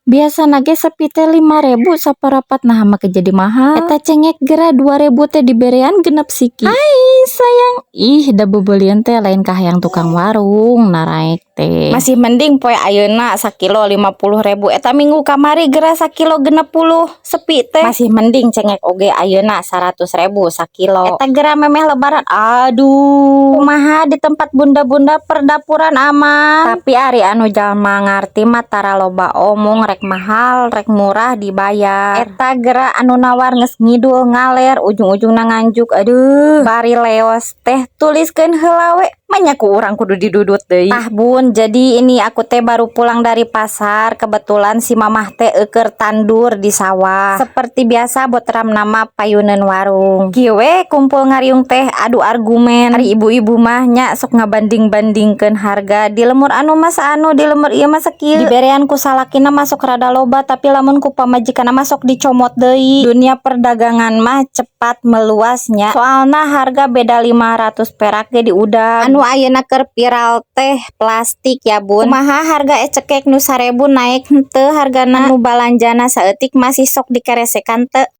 Biasana ge sepi teh 5.000 saparapat, nah make jadi mahal. Eta cengek gera 2.000 teh diberean 6 siki. Hai sayang, ih, da bebelian teh lain kahayang tukang warung naraek teh. Masih mending poe ayeuna sakilo 50.000, eta minggu kamari gera sakilo 60 sepi teh. Masih mending cengek oge ayeuna 100.000 sakilo. Eta gera memeh Lebaran. Aduh, kumaha di tempat bunda-bunda perdapuran, aman? Tapi ari anu jalma ngarti mah tara loba omong, rek mahal rek murah dibayar. Eta gera anu nawar geus ngidul ngaler, ujung-ujungna nganjuk. Aduh, bari leos teh tuliskeun heula we, manya ku urang kudu didudut deui. Tah Bun, jadi ini aku teh baru pulang dari pasar, kebetulan si mamah teh eukeur tandur di sawah. Seperti biasa botram nama payuneun warung. Kieu we kumpul ngariung teh adu argumen. Ari ibu-ibu mah nya sok ngabanding-bandingkeun harga, di lemur anu mah saanu, di lemur ieu mah sakieu. Diberean ku salakina masuk rada loba, tapi lamun ku pamajikanna masuk dicomot deui. Dunia perdagangan mah cepat meluasnya. Soalna harga beda 500 perak ge diudag. Anu ayeuna keur viral teh plastik ya, Bun. Kumaha harga ecekek nu 1.000, naik henteu hargana? Anu balanjana saeutik masih sok dikeresekan teu?